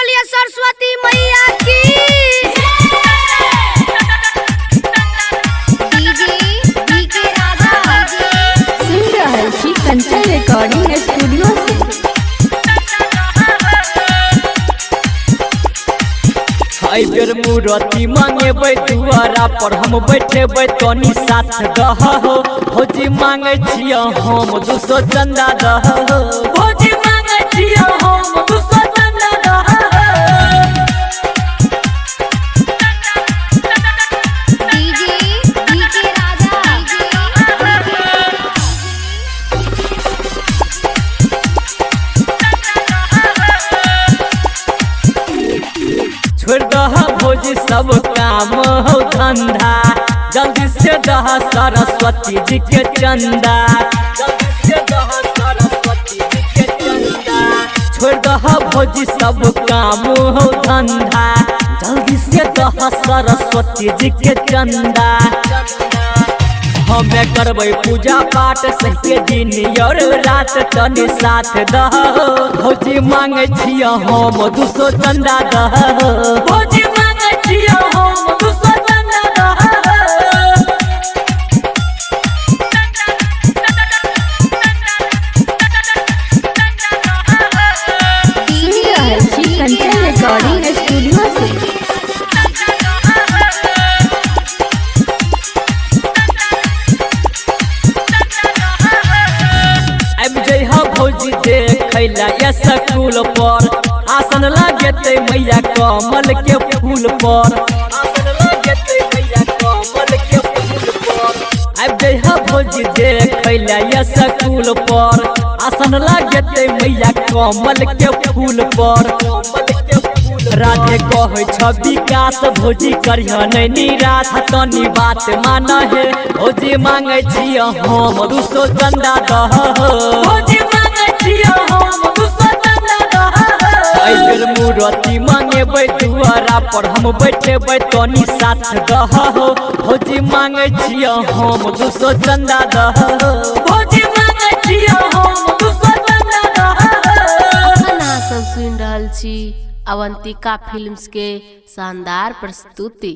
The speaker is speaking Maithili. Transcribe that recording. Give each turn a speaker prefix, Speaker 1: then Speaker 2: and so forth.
Speaker 1: बोलिए सरस्वती मैया की। डीजे डीके राजा
Speaker 2: सुन रहल छी कंचन रिकॉर्डिंग स्टूडियो से।
Speaker 3: एहि बेर मूर्ति मांगेबै दुआरा पर हम बैठेबै, तनी साथ दह हो। भौजी मांगे छियै हम 200 चंदा दह हो। भौजी मांगे छियै हम 200 चंदा दह हो।
Speaker 1: डीजे डीके राजा
Speaker 3: छोड़ दह भौजी सब काम हो धंधा, जल्दी से दह सरस्वती जी के चंदा। जल्दी से दह सरस्वती जी के चंदा। छोड़ दह भौजी सब काम हो धंधा, जल्दी से दह सरस्वती जी के चंदा। हमे करबै पूजा पाठ सहिके दिन और रात, तनी साथ दह। भौजी मांगे छियै हम 200 चंदा दह। भौजी मांगे छियै हम 200 चंदा दह।
Speaker 2: सुन रहल छी कंचन रिकॉर्डिंग स्टूडियो से।
Speaker 3: आबि जइह भौजी देखैला या स्कूल पर, आसन लागेतै मैया कमल के फूल पर। आसन लागेतै मैया कमल के फूल पर। आबि जइह भौजी देखैला या स्कूल पर, आसन लागेतै मैया कमल के फूल पर। राधे कहै छ विकास भौजी करिह नै निराश, तनी बात मान हे। भौजी मांगे छियै हम 200 चंदा दह। भौजी मांगे छियै हम 200 चंदा दह। एहि बेर मूर्ति मांगेबै दुआरा पर हम बैठेबै, तनी साथ दह हो। भौजी मांगे छियै हम 200 चंदा दह। भौजी मांगे छियै हम 200 चंदा दह।
Speaker 4: अखन अहाँ सब सुनि रहल छी अवंतिका फिल्म्स के शानदार प्रस्तुति।